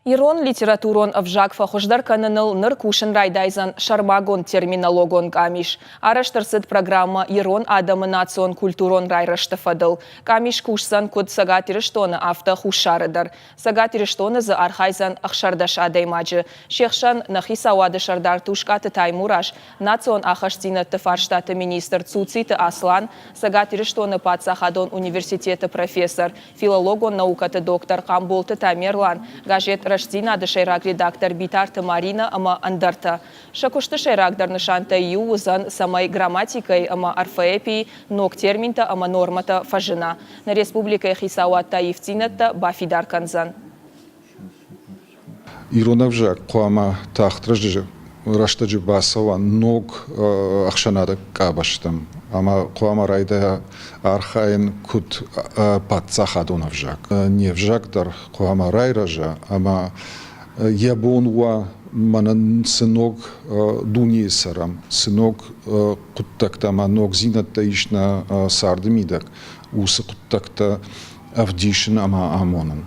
Ирон литературон ӕвзаг фӕхуыздӕр кӕныныл ныр кусын райдайдзӕн сӕрмагонд терминологон къамис. Арӕзт ӕрцыд программӕ Ирон адӕмы национ-культурон райрӕзты фӕдыл. Къамис кусдзӕн куыд Цӕгат Ирыстоны, афтӕ Хуссары дӕр. Цӕгат Ирыстоны дзы архайдзӕн 16 адӕймаджы. Се хсӕн нӕ хицауады сӕрдар Тускъаты Таймураз, национ ахастдзинӕдты фарстаты министр Цуциты Аслан, Цӕгат Ирыстоны паддзахадон университеты профессор, филологон наукӕты доктор Хъамболты Тамерлан, газет «Рӕстдзинад-ы сӕйраг редактор Битарты Маринӕ ӕмӕ ӕндӕртӕ. Сӕ куысты сӕйрагдӕр нысантӕй иу уыдзӕн, цӕмӕй грамматикӕйы ӕмӕ орфоэпийы ног терминтӕ ӕмӕ нормӕтӕ фӕзына. Нӕ республикӕйы хицауад та ивддзинӕдтӕ бафидар кӕндзӕн. Ирон ӕвзаг хъуамӕ тагъд рӕстӕджы бацӕуа ног ӕхсӕнады къабӕзтӕм ӕмӕ хъуамӕ райдайа архайын куыд паддзахадон ӕвзаг. Не взаг дӕр хъуамӕ райрӕза ӕмӕ йӕ бон уа мӕнӕн цы ног дунейы цӕрӕм, цы ног хъуыддӕгтӕ ӕмӕ ногдзинӕдтӕ ис нӕ царды мидӕг, уыцы хъуыддӕгтӕ ӕвдисын ӕмӕ амонын.